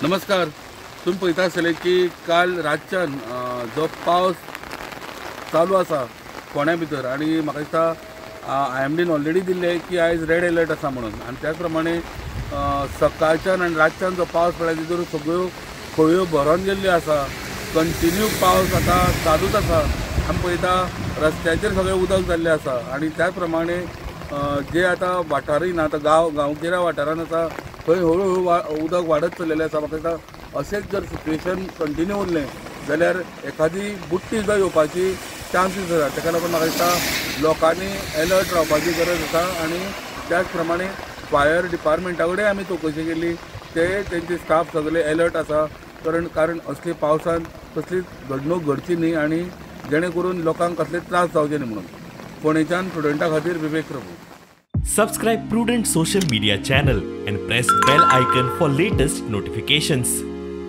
नमस्कार. तुम्ही पळयता आसतले की काल रातच्यान जो पावस चालू आसा फोंड्या भितर आनी म्हाका दिसता IMDन ऑलरेडी दिल्ले की आयज रेड अलर्ट आसा म्हणून, आनी त्याच प्रमाणे सकाळच्यान आनी रातच्यान जो पावस पडला तितून सगळ्यो खळयो भरून गेल्ल्यो आसा. कंटिन्यू पावस आतां चालूच आसा. आमी पळयता रस्त्याचेर सगळें उदक जाल्लें आसा आनी त्याच प्रमाणे जे आतां वाठारूय ना, आतां गांवगिऱ्या वाठारान आसा थंय हळू हळू उदक वाडत चल्लेलें आसा. म्हाका दिसता अशेंच जर सिट्युएशन कंटिन्यू उरलें जाल्यार एखादी बुट्टी सुद्दां येवपाची चान्सीस आसा. ताका लागून म्हाका दिसता लोकांनी एलर्ट रावपाची गरज आसा आनी त्याच प्रमाणे फायर डिपार्टमेंटा कडेन आमी चवकशी केली, ते तेंचे स्टाफ सगळे एलर्ट आसा. कारण असली पावसान कसलीच घडणूक घडची न्ही आनी जेणे करून लोकांक कसलेच त्रास जावचे न्ही म्हणून. फोंडेच्यान प्रुडंटा खातीर विवेक Prabhu. Subscribe Prudent social media channel and press bell icon for latest notifications.